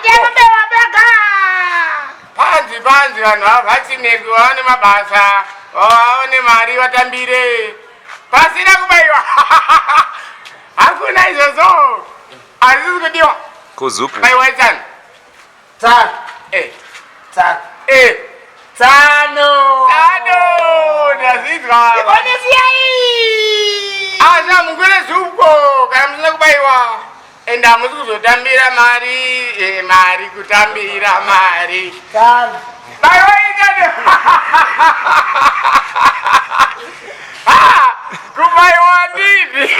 Haitikubewa pega. Panzi panzi vanhu havaccinetwi vaone mabasa, vaone mari vatambire. Pasina kubaiwa. Hakuna izvozvo. Hazvisi kudiwa. Kozupu. Baiwa tsano. Tsano. Eh. Tsano. Eh. Tsano. Tsano. Ndazvinzwa. Ibonesiyai. Asi hamukwire zupko kana musina kubaiwa. Ende hamusi kuzotambira mari, eh, mari kutambira mari. Tsano. Baiwa itano. Ha! Kubaiwa ndini.